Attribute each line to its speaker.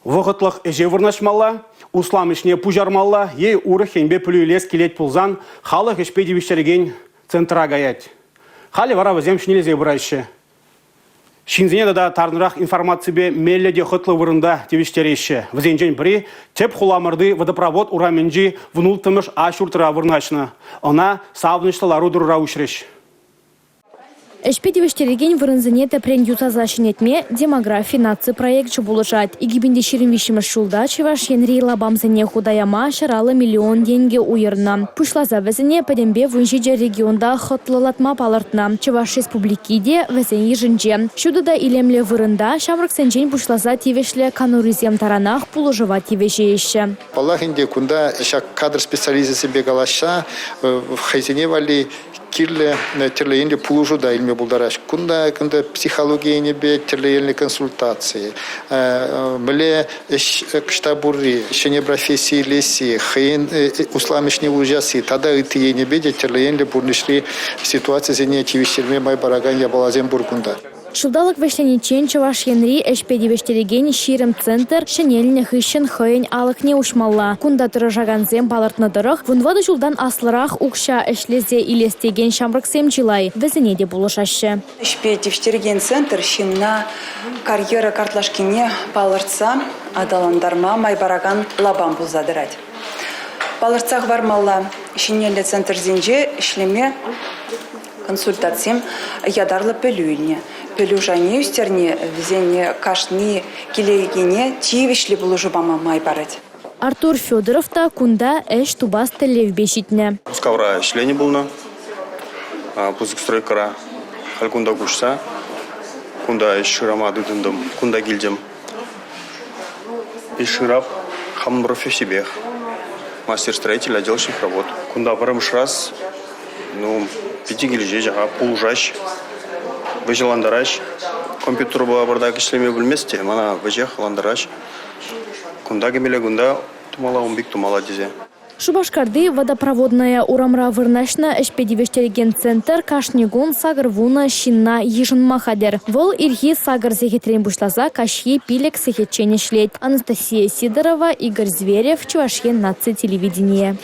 Speaker 1: Вӑхӑтлӑх ӗҫе вырнаҫмалла, услам ӗҫне пуҫармалла е урӑх енпе пӗлӳ илес килет пулсан халӑх ӗҫпе тивӗҫтерекен центра каять. Халӗ вара вӗсем ҫӗнелсе пыраҫҫӗ. Ҫынсене тата тарӑнрах информаципе меллӗ те хӑтлӑ вырӑнта тивӗҫтереҫҫӗ. Вӗсенчен пӗри тӗп хуламӑрти водопровод урамӗнчи 16-мӗш А ҫуртра вырнаҫнӑ. Ӑна савӑнӑҫлӑ лару-тӑрура уҫрӗҫ.
Speaker 2: Ӗҫпе тивӗҫтерекен вырӑнсене тӗпрен юсаса ҫӗнетме «Демографи» наци проекчӗ пулӑшать. 2023-мӗш ҫулта Чӑваш Енри лапамсене хута яма 150 миллион тенкӗ уйӑрнӑ. Пуҫласа вӗсене пӗтӗмпе 17 регионта хӑтлӑлатма палӑртнӑ. Чӑваш Республики те вӗсен йышӗнче. Ҫутӑ та илемлӗ вырӑнта ҫамрӑксенчен пуҫласа тивӗҫлӗ канурисем таранах пулӑшӑва тивӗҫеҫҫӗ.
Speaker 3: Паллах ӗнтӗ, кунта ҫак кадр специалисчӗсемпе калаҫса хӑйсене валли кирлӗ тӗрлӗ енлӗ пулӑшу та илме пултараҫ. Кунта кунта психологи енӗпе тӗрлӗ енлӗ консультаци, мӗнле ӗҫ ӑҫта пурри, ҫӗнӗ професси илесси, хӑйӗн услам ӗҫне уҫасси тата ытти енӗпе те тӗрлӗ енлӗ пурнӑҫри ситуацисене тивӗҫтерме май паракан япаласем пур кунта.
Speaker 2: Ҫулталӑк вӗҫлениччен Чӑваш Енри ӗҫпе тивӗҫтерекен 20 центр ҫӗнелнӗ хыҫҫӑн хӑйӗн алӑкне уҫмалла. Кунта тӑрӑшакансем палӑртнӑ тӑрӑх, 14 ҫултан аслӑрах укҫа ӗҫлесе илес текен ҫамрӑксем чылай. Вӗсене те пулӑшаҫҫӗ.
Speaker 4: Ӗҫпе тивӗҫтерекен центр ҫынна карьера картлашкине палӑртса аталантарма май паракан лапам пулса тӑрать. Палӑртса хӑвармалла, ҫӗнеллӗ центрсенче ӗҫлеме Консультантсем ятарлӑ пӗлӳ илнӗ. Пӗлӳ шайне ӳстерни вӗсене кашни килекене тивӗҫлӗ пулӑшу пама май парать.
Speaker 2: Артур Федоров та кунта ӗҫ тупас тӗллевпе ҫитнӗ.
Speaker 5: Мускавра ӗҫленӗ пулнӑ, пысӑк стройкӑра. Халь кунта куҫса кунта ӗҫ шырама тытӑнтӑм, кунта килтӗм. Ӗҫ шырав хамӑн профессипех. Мастер-строитель, отделочных работ. Кунта пӗрремӗш раз Ну, питӗ килӗшет, ага, пулӑшаҫ, вӑйсӑрлантараҫ. Компьютерпа пӑртак ӗҫлеме пӗлмест те, мана веҫех ӑнлантараҫ. Кунта кӗмелле, кунта тумалла, ун пек тумалла тесе.
Speaker 2: Шупашкарти Водопроводная урамра вырнаҫнӑ ӗҫпе тивӗҫтерекен центр кашни кун 80 ҫынна йышӑнма хатӗр. Вӑл ирхи сакӑр сехетрен пуҫласа каҫхи пилӗк сехетчен ӗҫлет. Анастасия Сидорова, Игорь Зверев, Чӑваш Ен наци телевиденийӗ.